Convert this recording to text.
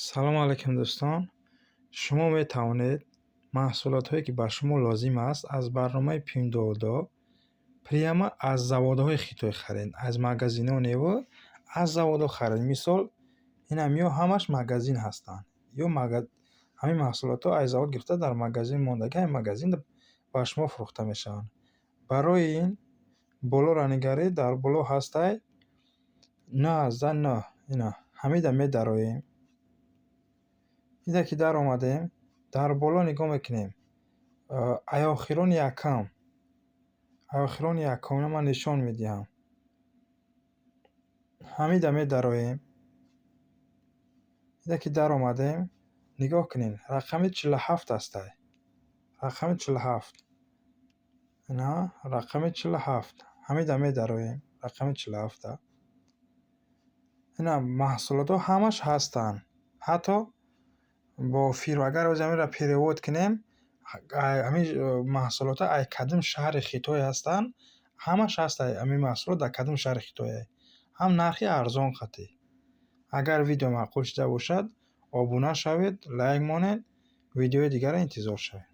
Салому алайкум, дӯстон! Шумо метавонед маҳсулотҳое, ки ба шумо лозим аст, аз барномаи Пиндуодуо прямо аз заводҳои Хитой харед, аз магазинҳо неву, аз заводҳо харед. Мисол, инам ё ҳамаш магазин ҳастанд, ё ҳамин маҳсулотҳо аз завод гирифта, дар магазин мондагӣ, ҳамин магазин ба шумо фурӯхта мешаванд. Барои ин болоро нигаред, дар боло ҳастай 9,9, ина ҳамида медароем. Ида ки даромадем, дар боло нигоҳ мекунем. Аёхирони якам, аёхирони якум ман нишон медиҳам. Ҳамида медароем. Ида ки даромадем, нигоҳ кунед, рақами 47 ҳастай. Рақами 47. Ина рақами 47. Ҳамида медароем, рақами 47-а. Ина маҳсулотҳо ҳамаш ҳастанд. Ҳатто бо фирма, агар оз ҳаминро перевод кунем, ҳамин маҳсулотҳо ай кадом шаҳри Хитой ҳастанд, ҳамаш ҳастай, ҳамин маҳсулот дар кадом шаҳри Хитое. Ҳам нархи арзон қатъӣ. Агар видео маъқул шуда бошад, обуна шавед, лайк монед, видеои дигарро интизор шавед.